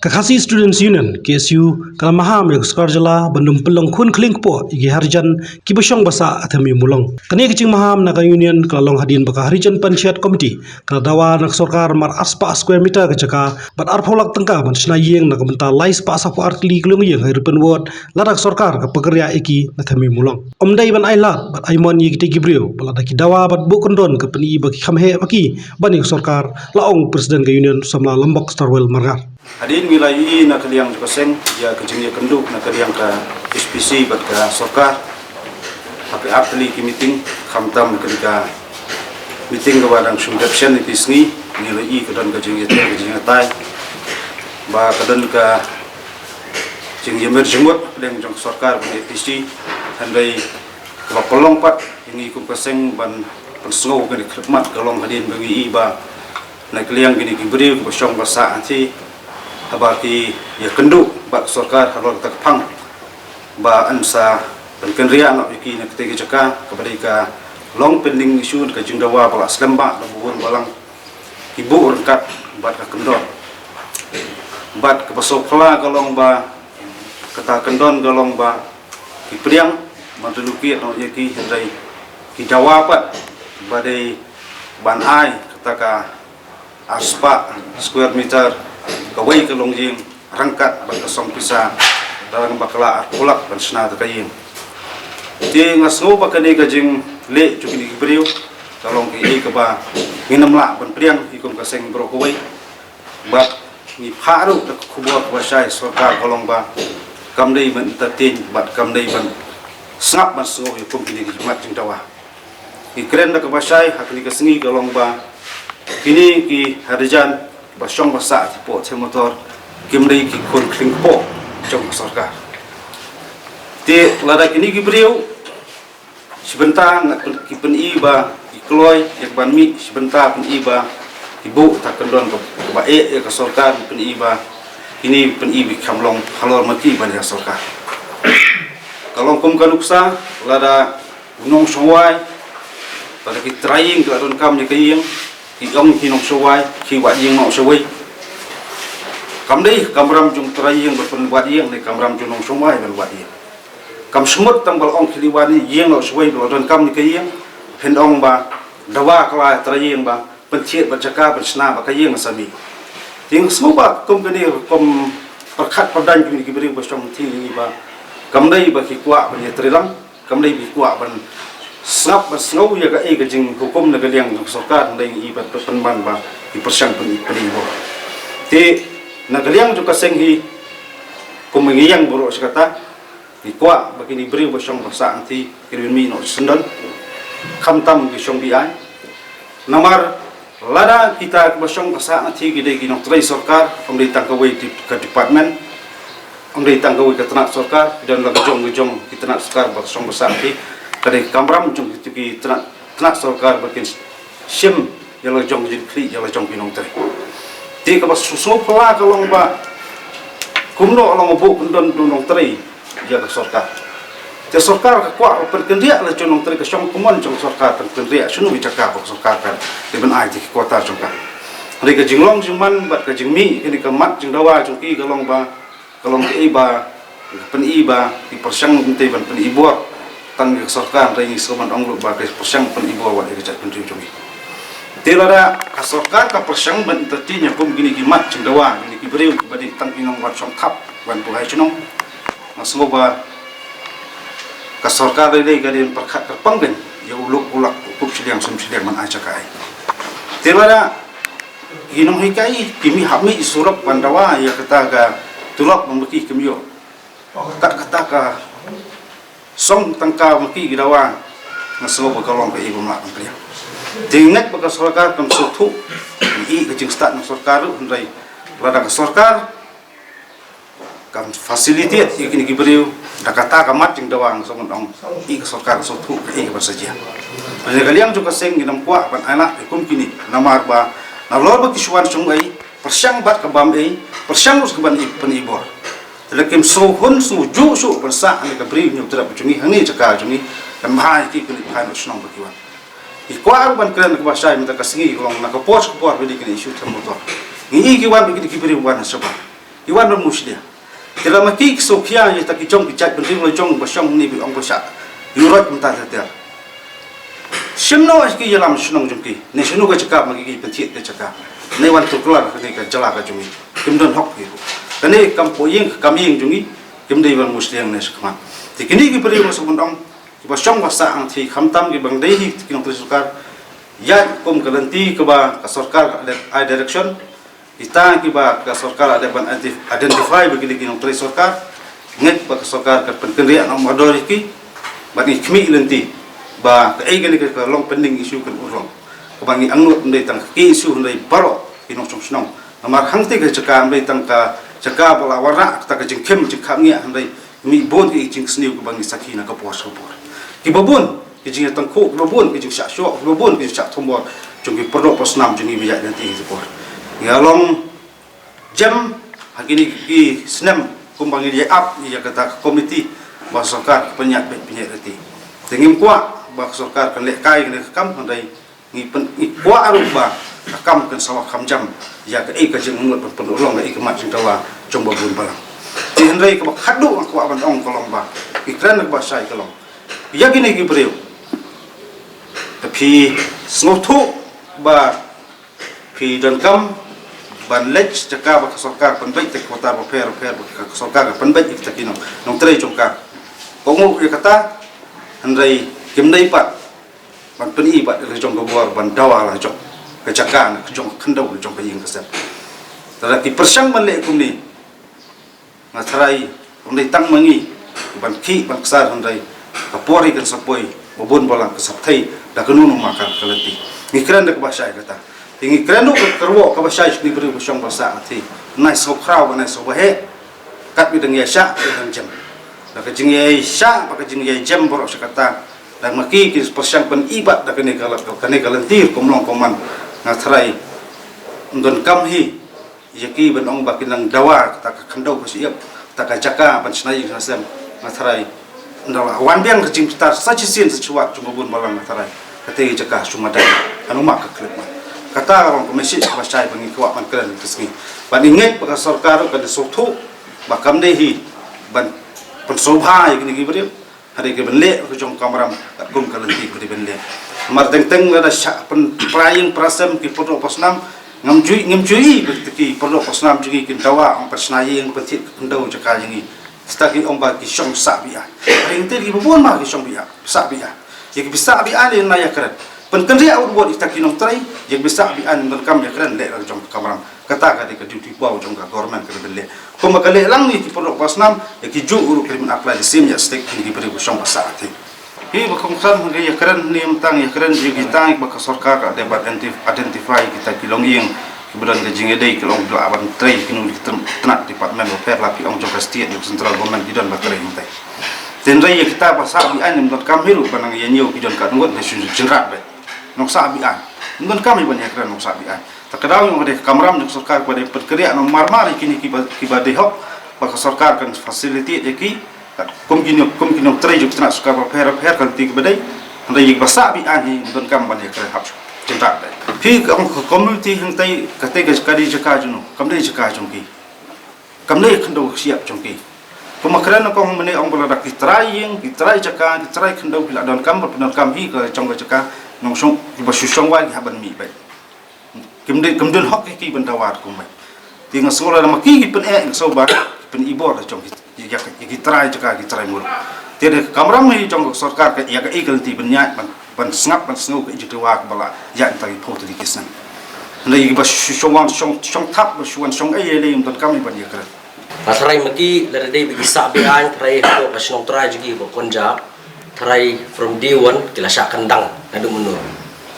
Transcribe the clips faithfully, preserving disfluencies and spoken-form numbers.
Ka Khasi Students Union, K S U, ka la maham ïa ka sorkar jylla ban ym pynlong khun khlieh kpoh ïa ki harijan kiba shong ba sah ha Thymwei Mawlong. Kane ka jingmaham na ka Union ka la long hadien ba ka Harijan Panchayat Committee ka la dawa na ka sorkar mar arspah square meter ka jaka bad arphew lak tyngka ban shna ïing na ka bynta laispah saphew ar tylli ki longïing ha European Ward, lada ka sorkar ka pynkyriah ïa ki na Thymwei Mawlong. Ym dei ban ailad bad aimon ïa kitei ki briew, ba lada ki dawa bad buh kyndon ka pyni ba ki kham heh ba ki ban ïa ka sorkar, la ong President ka Union, u samla Lambok Starwell Marngar. Hadien ngi la ïohi na ka liang jong ka seng ïa ka jingïakynduh na ka liang ka H P C bad ka sorkar ha ki artylli ki meeting, khamtam ka dei ka meeting kaba dang shu dep shen ïa ki sngi. Ngi la ïohi ka don ka jingïathuh ka jingïatai ba ka don ka jingïamir jingmut pdeng jong ka sorkar bad H P C, hynrei kaba pynlong pat ïa ngi kum ka seng ban pynsngew kane ka khidmat ka long hadien ba ngi ïohi ba na ka liang kine ki briew kiba shong ba sah hangtei, haba ki ïakynduh bad ka sorkar halor kata ka phang ba yn sa pynkynriah noh ïa ki na katei ka jaka kaba dei ka long pending issue, ka jingdawa ba la slem bha na bun balang, ki buh ryngkat bad ka kyndon. Bad kaba sngewphylla ka long ba kata ka kyndon ka long ba ki pdiang ban relocate noh ïa ki, hynrei ki dawa pat ba dei ban ai kata ka arspah square meter kawei ka longïing ryngkat bad ka song pisa da ka bakla arphew lak ban shna da ka ïing. Te nga sngew ba kane ka jingleh jong kine ki briew ka long kaei kaba ngin ym lah ban pdiang hi kum ka seng baroh kawei. Bad ngi phah ruh da ka khubor kaba shai sorkar ka long ba kam dei ban entertain bad kam dei ban sngap ban sngew ïa kum kine ki mat jingdawa. Ngi kren da kaba shai ha kine ki sngi ka long ba kine ki harijan ba shong ba sah ha Thymwei Mawlong kim dei ki khun khlieh kpoh jong ka sorkar. Te lada kine ki briew shi bynta nga pyn-, ki pyni ba ki kloi ïa ka ban mih, shi bynta pyni ba ki buh ta kyndon ba, ba eh ïa ka sorkar, pyni ba kine pyni ba ki kham long halor ma ki ban ïa sorkar. Ka long kum ka nuksa lada u nongshong wai, lada ki trai ïing ki la donkam ïa ka ïing, ki ong ki nongshong wai, ki wad ïing noh shawei. Kam dei kamram jong trai ïing ban pynwad ïing, ne kamram jong nongshong wai ban wad ïing. Kam shmut tang ba la ong ki li wan ïing noh shawei ba la donkam ïa ka ïing, phin ong ba dawa ka la trai ïing ba pynthied bad jaka ban shna bad ka ïing sa mih. Te nga sngew ba kum kane kum pyrkhat pyrdaiñ kine ki briew ba shong hangtei ba kam dei ba ki kwah ban ïatreilang, kam dei ba ki kwah ban sngap ban sngew ïa kaei ka jinghukum na ka liang jong ka sorkar, hynrei ngi i ba pynban ba ki pyrshang pyn-, pynibor. Te na ka liang jong ka seng hi kum ngi ïeng baroh shi katta, ngi kwah ba kine ki briew ba shong ba sah hangtei kin mih noh shisyndon, khamtam ki shong biang. Namar lada kita kiba shong ba sah hangtei ki dei ki nongtrei sorkar, ym dei tang kawei dep-, ka department, ym dei tang kawei ka tnat sorkar, ki don la ka jong ka jong ki tnat sorkar ba shong ba sah hangtei, ka dei kamram jong ki, ki tnat, tnat sorkar ba kin shim ïa la jong ka jingkhlieh ïa la jong ki nongtrei. Te kaba sngewphylla ka long ba kumno long ba buh kyndon u nongtrei ïa ka sorkar. Te sorkar ka kwah ba pynkynriah la jong u nongtrei, ka shong kumno jong sorkar pynkynriah, shano ki jaka ba sorkar kan dei ban ai ïa ki quarter jong ka. Hynrei ka jinglong jingman bad ka jingmih kane ka mat jingdawa jong ki ka long ba, ka long kaei ba pyni ba ki pyrshang kumtei ban pynibor tang ïa ka sorkar, hynrei ngi sngewbha ban ong ruh ba ki pyrshang pynibor wat ïa ka jaitbynriew jong ngi. Te lada ka sorkar ka pyrshang ban entertain ïa kum kine ki mat jingdawa, kine ki briew kiba dei tang ki nongwan shong thap, wan buhai shnong, nga sngew ba ka sorkar lei lei ka dei ban pyrkhat kyrpang kein ïa u lok u lak u kup shiliang sum shiliang ban ai jaka ai. Te lada ki nonghikai ki mih hap mih surok ban dawa ïa kata ka tulop ba ma ki kim ïoh, kat kata ka song tangka ba ma ki ki dawa, nga sngew ba ka long kaei ba ym lah ban pdiang. Te ngeit ba ka sorkar kam sngewthuh ïa ka jingstad na sorkar ruh, hynrei lada ka sorkar kam facilitate ïa kine ki briew da kata ka mat jingdawa, nga sngew ban ong ïa ka sorkar ka sngewthuh kaei kaban sa jia. Hynrei na ka liang jong ka seng ngin ym kwah ban ailad ïa kum kine, namar ba nalor ba ki shu wan shong ei, pyrshang bad ka bam ei, pyrshang ruh ka ban i, pynibor. Te lada kim sngewhun sngewjuh shuh ban sah ïa ka briew hynñiewtrep jong ngi hangne jaka jong ngi, kan bha ïa ki, kane phai noh shnong ba ki wan. Ngi kwah ruh ban kren kaba shai mynta ka sngi, ka long na ka por sha ka por ba dei kine issue Thymwei Mawlong. Ngi i ki wan ba kine ki briew wan shabar. Ki wan ban mushlia. Te lada ma ki ki sngewkhia ïa kita ki jong ki jaitbynriew la jong ba shong hangne ba ong ba shah ïuh roit kumta ter ter. Shim noh ïa ki ïalam shnong jong ki. Ne shano ka jaka ma ki ki pynthied ka jaka. Ne wan tuklar kane ka jylla ka jong ngi. Kim don hok ki ruh. Kane kam poh ïing kam ïing jong ngi. Kim dei ban mushlia ne shakhmat. Te kine ki briew nga sngewbha ban ong kiba shong ba sah hangthie khamtam kiba dei hi ki nongtrei sorkar. Ïa kum ka lynti kaba ka sorkar ka ai direction. Kita kiba ka sorkar la dep ban identi-, identify ba kine ki nongtrei sorkar. Ngeit ba ka sorkar ka pynkynriah na mardor ïa ki. Bad ngi khmih lynti ba kaei kane ka long pending issue kan urlong. Kaba ngi angnud ym dei tang ka issue hynrei baroh ki nongshong shnong. Namar hangtei ka jaka ym dei tang ka jaka ba la wanrah kata ka jingkhim jingkhapngiah hynrei mih bun ki jingsniew kiba ngi sakhi na ka por sha ka por. Kiba bun ki jingïatangkhuh, kiba bun ki jingshah shoh, kiba bun ki jingshah thombor jong ki pyrthei pyrshah jong ngi ba ïaid lynti ha ka por. Ngi la long jem ha kine ki snem kumba ngi ïa ap ïa kata ka komiti ba sorkar ka pynïaid beit pynïaid lynti. Te ngim kwah ba ka sorkar kan lehkai kane ka kam hynrei ngi pyn, ngi kwah ruh ba ka kam kan sa wan kham jam ïa kaei ka jingmut ban pynurlong ïa ka mat jingdawa jong ba bun balang. Te hynrei kaba khadduh nga kwah ban ong ka long ba ngi kren kaba shai ka long ïa kine ki briew. Te phi sngewthuh ba phi donkam ban leit jaka ba ka sorkar pynbeit te quarter bapher bapher ba ka sorkar ka pynbeit ïa kita ki nong, nongtrei jong ka. Ko ngu ïa kata hynrei kim dei pat ban pyni pat ïa la jong ka bor ban dawa la jong ka jaka na ka jong ka khyndew la jong ka ïing ka sem. Lada ki pyrshang ban leh kumne nga tharai ym dei tang ma ngi ban khih ban ksar hynrei ka por hi kan sa poi ba bun balang ka sa thei da kano kano ma ka ka lynti. Ngi kren da kaba shai kata. Te ngi kren ruh ka kyrwoh kaba shai sha ki briew ba shong ba sah hangthie. Nai sngewkhraw ba nai sngewbha heh. Kat ba dang ïa shah ba dang jem. Da ka jingïa shah ba ka jingïa jem baroh sha kata. Da ma ki ki pyrshang ban ibat da kane ka la-, kane ka lynti kum long kum man. Nga tharai ym donkam hi ïa ki ban ong ba kin nang dawa kata ka khyndew ka shyiap kata ka jaka ban shna ïing shna sem. Nga tharai nda la wan biang ka jingbitar sa shisien sa shuwa jong ka bun balang nga tharai kata ka jaka shu madan. Ano ma ka khlem ma kata ka long ka message kaba shai ba ngi kwah ban kren ka sngi. Ba ngi ngeit ba ka sorkar ruh ka dei sngewthuh ba kam dei hi ban pynsngewbha ïa kine ki briew. Hynrei ki ban leh ka jong ka kamram katkum ka lynti ka dei ban leh. Namar teng teng lada shah pynpra ïing pra sem ki pyrthei pyrshah ngam ju i, ngam ju i ba ki pyrthei pyrshah jong ngi kin dawa ong pyrshah ïing pynthied ka khyndew jaka jong ngi. Sita ki ong ba ki shong sah biang. Hynrei te ki ba bun ma ki shong biang, sah biang. Ïa ki ba sah biang lei na ïa kren. Pynkynriah ut bor ïa kita ki nongtrei, ïa ki ba sah biang ym donkam ïa kren leh la jong ka kamram. Kata ka dei ka duty ba u jong ka government ka dei ban leh. Kumba ka leh lang ïa ki pyrthei pyrshah ïa ki ju ruh ka dei ban apply the same ïa stek ki briew ba shong ba sah hangthie. Hi ba kongsan hynrei ïa kren ne ym tang ïa kren ïa ki tang ba ka sorkar ka dei ban identi-, identify kita ki longïing ki ba don ka jingïadei ki long ba ban trei ki nongtrei tnat department bapher la phi ong jong ka state jong central government ki don ba trei hangtai. Te hynrei ïa kita ba sah biang ym donkam hi ruh ba nang ïa ñiew ki don ka ngut ba shu jingrat ba. Nongsah biang. Ym donkam hi ban ïa kren nongsah biang. Ta ka daw ïa ka dei ka kamram jong ka sorkar ka dei pynkynriah noh marmar ïa kine kiba, kiba dei hok ba ka sorkar kan facilitate ïa ki. Kum ki nong, kum ki nongtrei jong ka tnat sorkar bapher bapher ka lynti kaba dei. Hynrei ïa kiba sah biang hi ym donkam ban ïa kren hap. Jingtang dei. Phi ka ong ka community hangtai ka tei ka dei jaka jong no. Kam dei jaka jong ki. Kam dei khyndew shyiap jong ki. Kumba kren na kong mynne ong ba lada ki trai ïing, ki trai jaka, ki trai khyndew ki la donkam ba pyndonkam hi ka jong ka jaka nongshong kiba shu shong wai ki hap ban mih beit. Kim dei, kim don hok ki ban dawa kumba. Te nga sngew lada ma ki ki pyneh nga sngew ba ki pynibor da jong ki, ki, ki, ki trai jaka, ki trai mur. Te da ka kamram hi jong ka sorkar ka ïa ka i ka lynti ban ïaid ban, ban sngap ban sngew ka i jingdawa kaba la ïaid tang i phew tylli ki snem. Hynrei kiba shu shong wan shong, shong thap ba shu wan shong ei ei lei ym donkam hi ban ïa kren. Nga tharai ma ki lada dei ba ki sah biang tharai hapoh ka shnong trai jong ki ba Punjab. Tharai from day one ki la shah kyndang naduh mynno.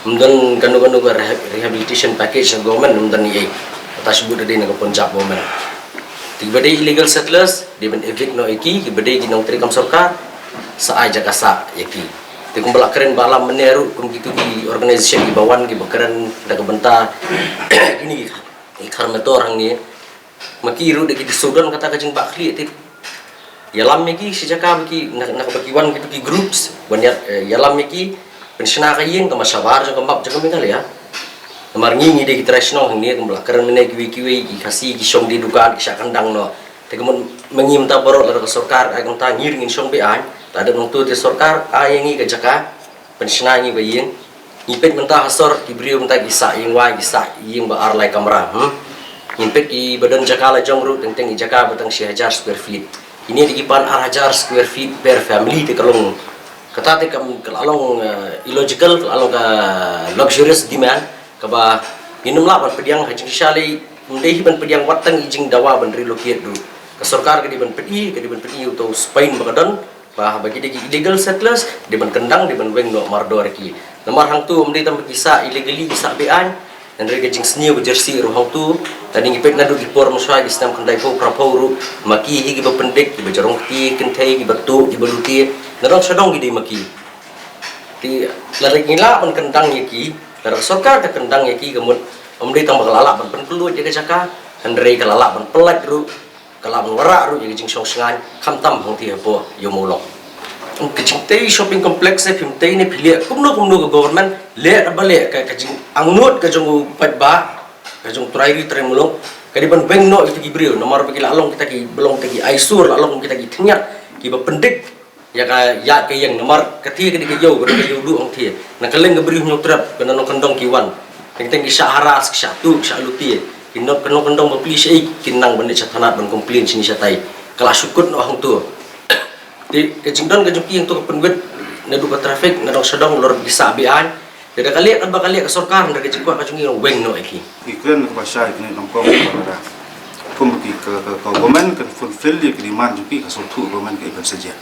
Ym don kano kano ka rehab-, rehabilitation package na government ym don ei ei. Kata shibun da dei na ka Punjab government. Te kiba dei illegal settlers dei ban evict noh ïa ki, kiba dei ki nongtrei kam sorkar sa ai jaka sah ïa ki. Te kumba la kren ba la mynne ruh kum kitu ki organisation kiba wan kiba kren da ka bynta kine ki, ki khar metor hangne. Ma ki ruh da ki shu don kata ka jingbakla tip. Ïalam ïa ki shi jaka ba ki na, na ba ki wan kitu ki groups ban ïa, eh, ïalam ïa ki ban shna ka ïing tang ma shabar jong ka map jong ka Meghalaya. Namar ngi ngi dei ki trai shnong hangne, kumba la kren mynne kiwei kiwei ki Khasi ki shong die dukan ki shah kyndang noh. Te ka mut ma ngi mynta baroh lada ka sorkar ai kumta ngi ruh ngin shong be-aiñ. Lada nangtu te sorkar ai ïa ngi ka jaka, pynshna ngi ba ïing. Ngi peit mynta ha sor ki briew mynta ki sah ïing wai, ki sah ïing ba ar lai kamra. Hmm? Ngin peit ki ba don jaka la jong ruh teng teng ki jaka ba tang shi hajar square feet. Kine dei ki pan ar hajar square feet per family te ka long. Kata te kam ka la long, eh, illogical, ka la long ka luxurious demand. Kaba ngin ym lah ban pdiang ha jingshisha lei, ym dei hi ban pdiang wat tang i jingdawa ban relocate ruh. Ka sorkar ka dei ban peit, ka dei ban peit ïa uto u spine ba ka don, ba haba ki dei ki illegal settlers, dei ban kyndang, dei ban weng noh mardor ïa ki. Namar hangtu ym dei tang ba ki sah illegally, ki sah be-aiñ, hynrei ka jingsniew ka jyrsieh ruh hangtu. Lada ngi peit naduh ki por mynshwa ki snem khyndai phew phra phew ruh, ma ki hi kiba pyndik, kiba jrong kti kynthei, kiba tuh, kiba lute, nadong shadong ki dei ma ki. Te lada ngi lah ban kyndang ïa ki, lada ka sorkar ka kyndang ïa ki, ka mut ym dei tang ba ka la lah ban pynkyndit ïa ka jaka, hynrei ka la lah ban pyllait ruh, ka la lah ban wanrah ruh ïa ka jingshong shngaiñ, khamtam hangtei hapoh ïa u mawlong. Ka jingtei shopping complex, eh, phim tei ne phi leh kumno kumno, ka government leh katba leh, ka, ka jingangnud ka jong u paidbah, ka jong u trai ri trai muluk, ka dei ban weng noh ïa kita ki briew, namar ba ki la long kita kiba long kita ki eyesore, la long kita ki thñiat kiba pyndik ïa ka, ïa ka ïing, namar kata ka dei ka ïew, ka dei ka ïew duh hangtei. Na kylleng ka Bri Hynñiewtrep, ka na nongkyndong ki wan. Teng teng ki shah harass, ki shah tuh, ki shah lute. Ki nong, ka nongkyndong bapli shaei kin nang ban leit sha thanat ban complain shane shatai. Ka la shu kut noh hangtu. Te ka jingdon ka jong ki hangtu ka pynwit naduh ka traffic, nadong shadong, halor ki sah be-aiñ. Te da ka leh katba ka leh ka sorkar, hynrei ka jingkwah ka jong ngi weng noh ïa ki. Ki kren kaba shai kine nongkong kaba da. Kum ki ka, ka, ka government kan fulfill ïa ki demand jong ki, ka sngewthuh government ka i ban sa jia.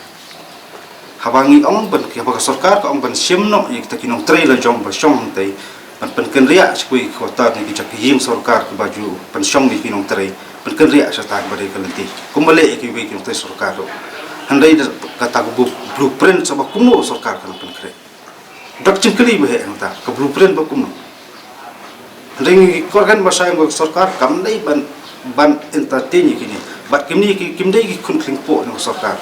Haba ngi ong ban, haba ka sorkar ka ong ban shim noh ïa kita ki nongtrei la jong ba shong hangtei, ban pynkynriah sha kiwei ki quarter ne ki jaka ïing sorkar kiba ju pynshong ïa ki nongtrei, pynkynriah shata ba dei ka lynti. Kumba leh ïa kiwei ki nongtrei sorkar ruh. Hynrei da kata ka bu-, blueprint sa ba kumno sorkar kan pynkhreh. Dap jingkylli ba heh hangta, ka blueprint ba kumno. Hynrei ngi kyrmen ba shai ba ka sorkar kam dei ban, ban entertain ïa kine. Bad kine ki, kim dei ki khun khlingpoh jong ka sorkar.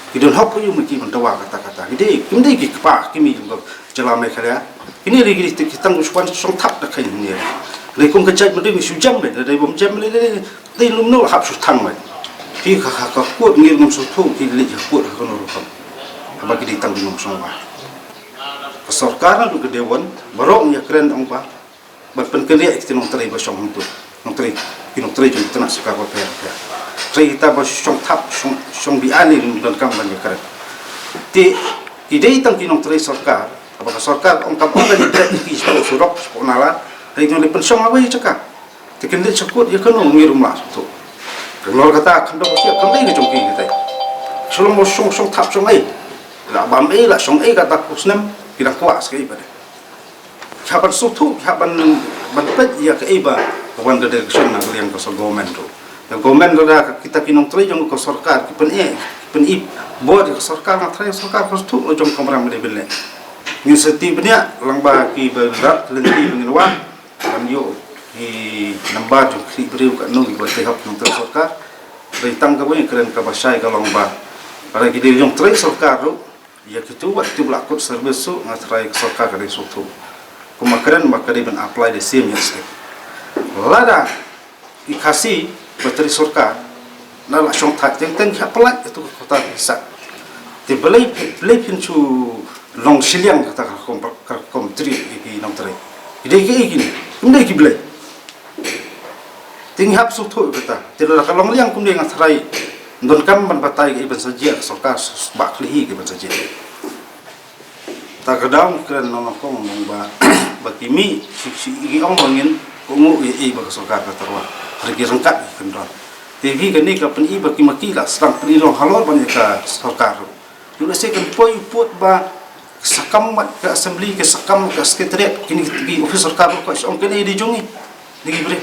Ki don hok ïa u ma ki ban dawa kata kata. Ki dei, kim dei ki kpa ki mei jong ka jylla Meghalaya. Kine dei ki, ki, ki tang u shwan shong thap da kane. Dei kum ka jaitbynriew ngi shu jem lei, dei bym jem lei, dei, dei lum no hap shu thang lei. Ki ka, ka, ka kut ngi ngam shu thuh ki leit ha kut ha kano rukom. Haba ki dei tang ki nongshong wah. Ka sorkar naduh ka dei wan, baroh ngi ïa kren ong ba, ban pynkynriah ïa ki nongtrei ba shong hangtu. Nongtrei, ki nongtrei jong ki tnat sorkar bapher bapher. Trei kita ba shong thap, shong, shong biang ne don kam ban ïa kren. Te, ki dei tang ki nongtrei sorkar, haba ka sorkar ong kam ong ban ïa kren ki shapoh surok, shapoh nala, hynrei ngi leit pynshong ha wei jaka. Te kin leit sha kut ïa kano ngi ruh ym lah sngewthuh. Ka nor kata khyndew ka shyiap kam dei ka jong ki kita. Shu long ba shong, shong thap shong ei. La bam ei la shong ei kata phew snem ki dang kwah sa kaei pat de. Ki hap ban sngewthuh, ki hap ban, ban peit ïa kaei ba ka wan ka direction na ka liang ka sor government ruh. Ka government ruh da ka kita ki nongtrei jong ka sorkar ki pyn-i, ki pyn-i bor ïa ka sorkar, nga tharai ka sorkar ka sngewthuh la jong ka kamram dei ban leh. Ngin sa tip bniah lang ba ki ba rat lynti ba ngin wad. Ban ïoh ki nambar jong ki briew katno kiba trei hok nongtrei sorkar. Dei tang kawei kren kaba shai ka long ba, lada ki dei nongtrei sorkar ruh, ïa kitu wat kiba la kut service ruh nga tharai ka sorkar ka dei sngewthuh. Kumba kren ba ka dei ban apply the same yardstick. Lada ki Khasi ba trei sorkar, na la shong thait teng teng ki hap pyllait ïa tu ka kota ki sah. Te balei, balei phin shu long shiliang kata ka rukom, ka rukom treat ïa ki nongtrei. Ki dei kiei kine, kim dei ki blei. Te ngi hap sngewthuh ïa kata. Te lada ka long liang kumne nga tharai donkam ban batai kaei ban sa jia ka sorkar, ba khlei kaei ban sa jia. Ta ka daw ngi kren nongkong nong ba, ba ki mih, shi, shi, ki ong ba ngin kohnguh ïa, ïa ba ka sorkar ka tyrwa. Hynrei ki ryngkat ki kyndon. Te phi kane ka pyni ba ki ma ki la sdang pyni long halor ban ïa ka sorkar. Ïoh lehse kan poi u pud ba ka sakam bad ka assembly, ka sakam bad ka secretariat, kine ki, ki office sorkar ba ka ong kane dei jong ngi. Dei ki briew.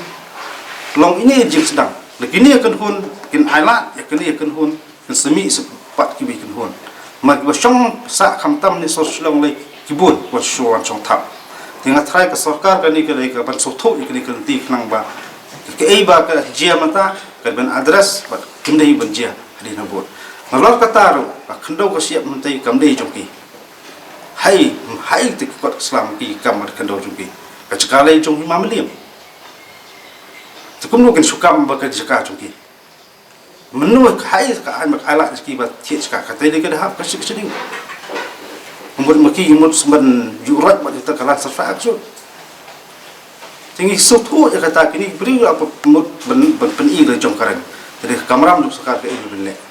Long ine jingsdang. Lada kine kynhun, kin ailad ïa kane kynhun. Kan sa mih sa pat kiwei kynhun. Ma kiba shong sah khamtam ne sor Shillong lei ki bun, kiba shu wan shong thap. Te nga tharai ka sorkar kane ka dei ka ban sngewthuh ïa kane ka lynti khnang ba kaei ba ka jia mynta ka ban address bad kim dei ban jia hadien habud. Nalor kata ruh ka khyndew ka shyiap mynta kam dei jong ki. Hai, hai te ki kot ka slam ki kam bad khyndew jong ki. Ka jaka lei jong hima Mylliem. Te kumno kin shu kam ba ka jaka jong ki. Mynno ka hai ka ai mak ai lad jong ki ba thied jaka, ka tei dei ka da hap ka shik shiding. Mut ma ki mut smen yu rot ba ta ka lan sa fa action. Te ngi suk u ya kata kini briew ya mut ban ban pyni la jong ka reng. Te dei ka kamram jong sorkar ka i ban leh.